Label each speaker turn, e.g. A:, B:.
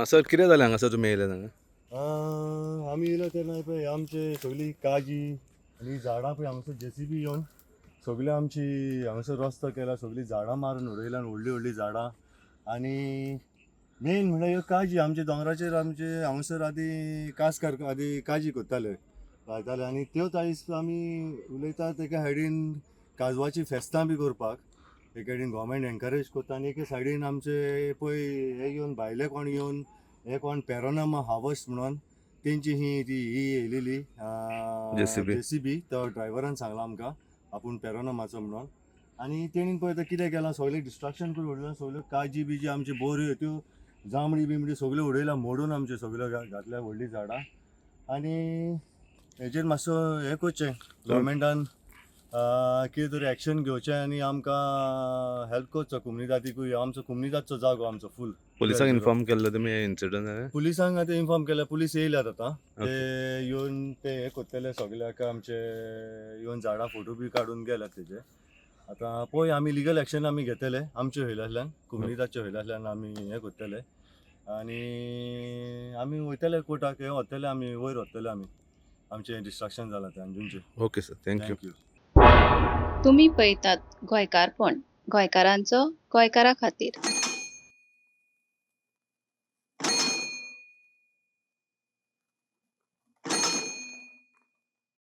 A: Sir, कितें जालें हांगासर तुमी येयले हांगा?
B: आमी येयले तेन्ना पळय आमचे सगळी काजी आनी झाडां पळय हांगासर जेसीबी येवन सगळे आमची हांगासर रस्तो केला, सगळीं झाडां मारून उडयल्यान, व्हडलीं व्हडलीं झाडां. आनी मेन म्हणल्यार ह्यो काजी आमच्या दोंगराचेर. आमचे हांगासर आदी कासकार आदी काजी करताले, लायताले आनी त्योच आयज आमी उलयतात. एका सायडीन काजवाची फेस्तां बी करपाक एके सायडीन गोवोरमेंट एनकरेज करता आनी एके सायडीन आमचे पळय हे येवन, भायले कोण येवन, हे कोण पेरोनामा हार्वस्ट म्हणून तेंची ही ती ही येयलेली.
A: JCB.
B: जेसीबी. तो ड्रायव्हरान सांगलां आमकां आपूण पेरोनामाचो म्हणून. आनी तेणीन पळय आतां कितें केलां, सगळें डिस्ट्रक्शन करून उडयलां. सगळ्यो काजी बिजी आमच्यो बोऱ्यो, त्यो जांबळी बिंबडी सगळ्यो उडयला मोडून आमच्यो, सगळ्यो घातल्या व्हडलीं झाडां. आनी हेजेर मातसो हें करचें गव्हर्मेंटान, कितें तरी एक्शन घेवचें आनी आमकां हेल्प करचो कोमुनिदादीकूय. आमचो कोमुनिदादचो जागो आमचो फूल.
A: पुलिसांक इन्फॉर्म केल्लें तुमी हे इन्सिडंट जालें?
B: पुलिसांक आतां इन्फॉर्म केल्या, पुलीस येयल्यात आतां. ते येवन ते हे करतले सगल्याक, आमचे येवन झाडां फोटो बी काडून गेल्यात तेजे. आतां पळय आमी लिगल एक्शन आमी घेतले आमचे वयल्यांतल्यान, कोमुनिदादच्या वयल्यांतल्यान आमी हें करतले आनी आमी वयतले कोर्टाक, हे वतले आमी, वयर वतले आमी. आमचें डिस्ट्रक्शन जालां तें अंजूनचें.
A: Okay sir, thank you.
B: Thank you.
C: तुमी पळयतात गोंयकारपण, गोंयकारांचो गोंयकारा खातीर.